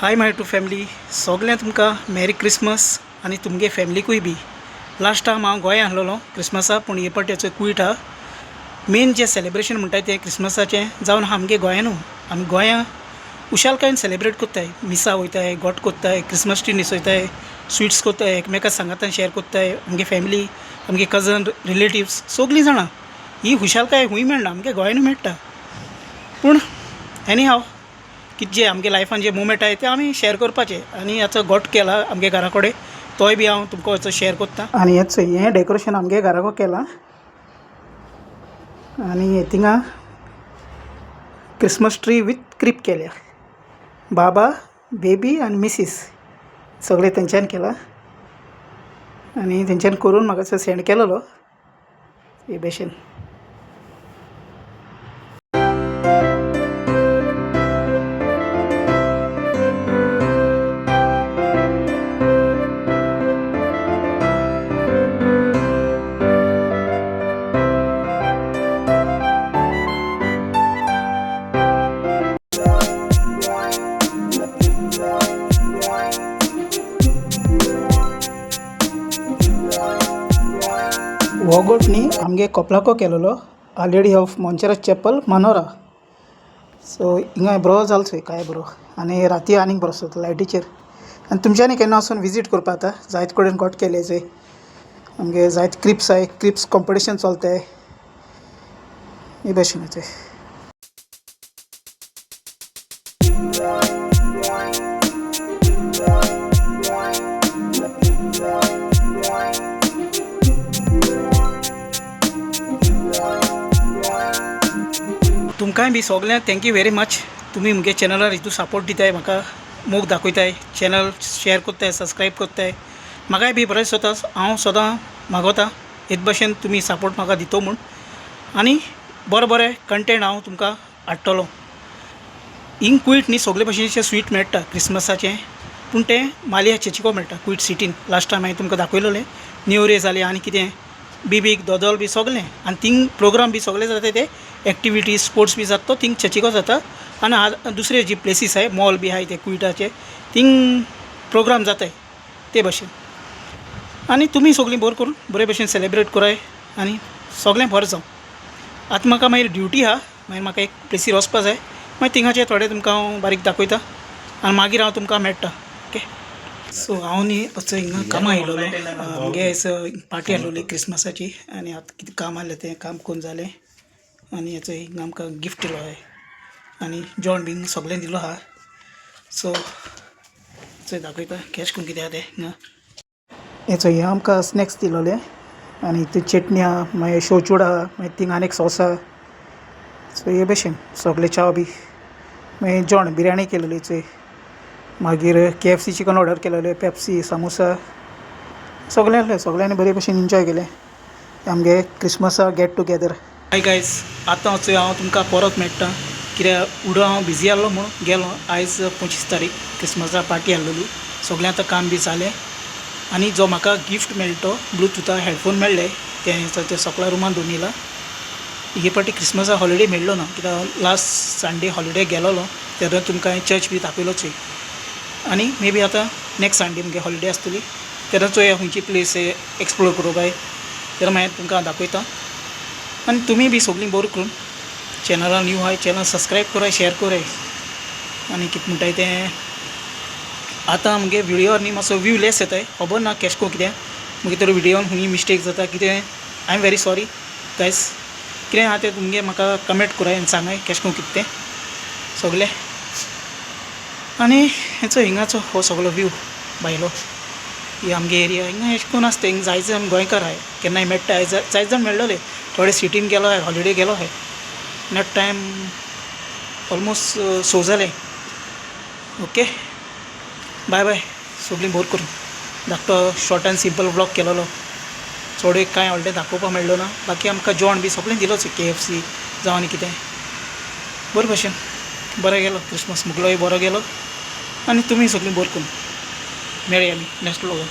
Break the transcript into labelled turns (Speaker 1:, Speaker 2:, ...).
Speaker 1: High my to family, सगळ्यां तुमकां Mary Christmas आनी तुमगे फॅमिलीकूय बी. लास्ट टायम हांव गोंया आसलेलो क्रिसमसा, पूण हे पाटी कुवेट आहा. मेन जें सेलिब्रेशन म्हणटाय तें क्रिसमसाचें जावन आहा आमगे गोंयानू. आमी गोंया खुशालकायेन सेलिब्रेट करताय, मिसा वयताय, गोट कोत्ताय, क्रिसमस ट्री न्हेसयताय, स्विट्स कोत्ताय, एकमेका सांगातान शेअर कोत्ताय, आमगे फॅमिली, आमगे कजन, रिलेटिव्स सगळीं जाणां. ही खुशालकाय खूंय मेळना, आमगे गोंयानू मेळटा. पूण एनी हाव, कितें जे आमगे लायफान जे मुमेंट आहाय ते आमी शेअर करपाचे. आनी हाचो गोट केला आमगे घरा कडेन, तोय बी हांव तुमकां शेअर करता. आनी हेच हें डेकोरेशन आमगे घराको केलां. आनी थिंगा क्रिसमस ट्री विथ क्रीप केल्या, बाबा, बेबी आनी मिसीस सगळें तेंच्यान केलां. आनी तेंच्यान करून म्हाका सेंड केलेलो हे भशेन. हो गोट न्ही आमगे कोपलाको केलेलो, Our Lady of Montserrat Chapel, Manora. So हिंगा बरो जालो चोय, काय बरो. आनी राती आनीक बरो आसता लायटीचेर. आनी तुमच्यांनी केन्ना वचून विजीट करपा जाता, जायते कडेन गोट केले चोय आमगे, जायते क्रिप्स आहाय, क्रिप्स कॉम्पिटिशन चलताय हे भशेन चोय. तुमकांय बी सगल्यांक thank you very much. तुमी म्हगे चॅनलार हितू सपोर्ट दिताय, म्हाका मोग दाखयताय, चॅनल शेअर करताय, सबस्क्रायब करताय. म्हाकाय बी बरें दिसता, हांव सदां मागोता हेच भशेन तुमी सपोर्ट म्हाका दितो म्हूण. आनी बरें बरें कंटेंट हांव तुमकां हाडटलो. हिंग कुवेट न्ही सगळे भशेनचे स्वीट मेळटा क्रिसमसाचें, पूण तें मालिया चेचिको मेळटा कुवेट सिटीन. लास्ट टायम हांवें तुमकां दाखयलेलें, नेवऱ्यो जाले आनी कितें बिबीक दोदोल बी सगळें. आनी थिंग प्रोग्राम बी सगळे जाता, ते एक्टिविटीज स्पोर्ट्स बी जाता, तो थिंग चेचिको जाता. आनी दुसरे जी प्लेसीस आहाय, मॉल बी आहाय ते कुवेटाचे, थिंग प्रोग्राम जाताय ते भशेन. आनी तुमी सगळीं बरें करून बरे भशेन सेलिब्रेट कराय आनी सगळें बरें जावं. आतां म्हाका मागीर ड्युटी आहा, मागीर म्हाका एक प्लेसीर वचपा जाय, मागीर थिंगाचे थोडे तुमकां हांव बारीक दाखयता आनी मागीर हांव तुमकां मेळटा. ओके, सो हांव न्ही असो हिंगा कामां आयलोलो, आमगे पार्टी आसलेली क्रिसमसाची. आनी आतां कितें काम आहलें तें काम करून जालें. आनी हेचो हिंगा आमकां गिफ्ट दिलो आहाय आनी जेवण बीन सगळें दिलो आहा. सो चोय दाखयता कॅश करून कितें आहा तें हिंगा. हेचो हे आमकां स्नॅक्स दिलोले आनी ती चटणी आहा, मागीर शोचूड आहा, मागीर थिंगा आनी एक सॉस आहा. सो हे भशेन सगळें च्याव बी, मागीर जेवण बिरयानी केलेली चोय, मागीर केएफसी चिकन ऑर्डर केलेलें, पेप्सी, सामोसा सगळें आहलें. सगळ्यांनी बरे भशेन एन्जॉय केलें आमगे क्रिसमसा गेट टुगेदर. हाय गायज, आतां चोय हांव तुमकां परत मेळटा, कित्याक उडो हांव बिजी आहलो म्हूण गेलो. आयज 25 तारीख, क्रिसमसा पार्टी आहलेली, सगळें आतां काम बी जालें. आनी जो म्हाका गिफ्ट मेळ्ळो तो ब्लुटूथा हेडफोन मेळ्ळे, तें तें सगळ्या रुमान दवरून येयला. हे पाटी क्रिसमसा हॉलिडे मेळ्ळो ना, कित्याक लास्ट संडे हॉलिडे गेलोलो तेन्ना तुमकां हांवें चर्च बी दाखयलो चोय. आनी मे बी आतां नेक्स्ट संडे मुगे हॉलिडे आसतली, तेन्ना चोया खंयची प्लेस एक्सप्लोर करूंक जाय, तेन्ना मागीर तुमकां दाखयता. आनी तुमी बी सगळीं बरें करून चॅनला न्यू आहाय, चॅनल सबस्क्रायब कराय, शेअर कराय. आनी कितें म्हणटाय तें, आतां मुगे विडियोर न्ही मातसो व्यू लेस येताय, खबर ना केशें कोन्न कित्याक, मुगे तर विडियोन खूंय मिस्टेक जाता कितें, I am very sorry guys. कितें आहा तें तुमगे म्हाका कमेंट कराय आनी सांगाय केशें कोन्न कितें तें सगळें. आनी हेचो हिंगाचो हो सगळो व्यू भायलो, ही आमगे एरिया. हिंगा एशें कोन्न आसता, हिंगा जायते जाण गोंयकार आहाय, केन्नाय मेळटा, जायते जाण मेळ्ळोले. थोडे सिटीन गेलो आहाय, हॉलिडे गेलो आहाय. नेट टायम ऑलमोस्ट 6 जाले. ओके, बाय बाय सगळीं बरें करून. धाकटो शॉर्ट एंड सिंपल व्लॉग केलेलो, चड एक कांय व्हडलें दाखोवपाक मेळ्ळो ना. बाकी आमकां जेवण बी सगळें दिलोच, केएफसी जावं आनी कितें. बरें भशेन बरो गेलो क्रिसमस मुगलोय बरो गेलो. आनी तुमी सगळीं बरें करून, मेळया आमी नेक्स्ट व्लॉगान.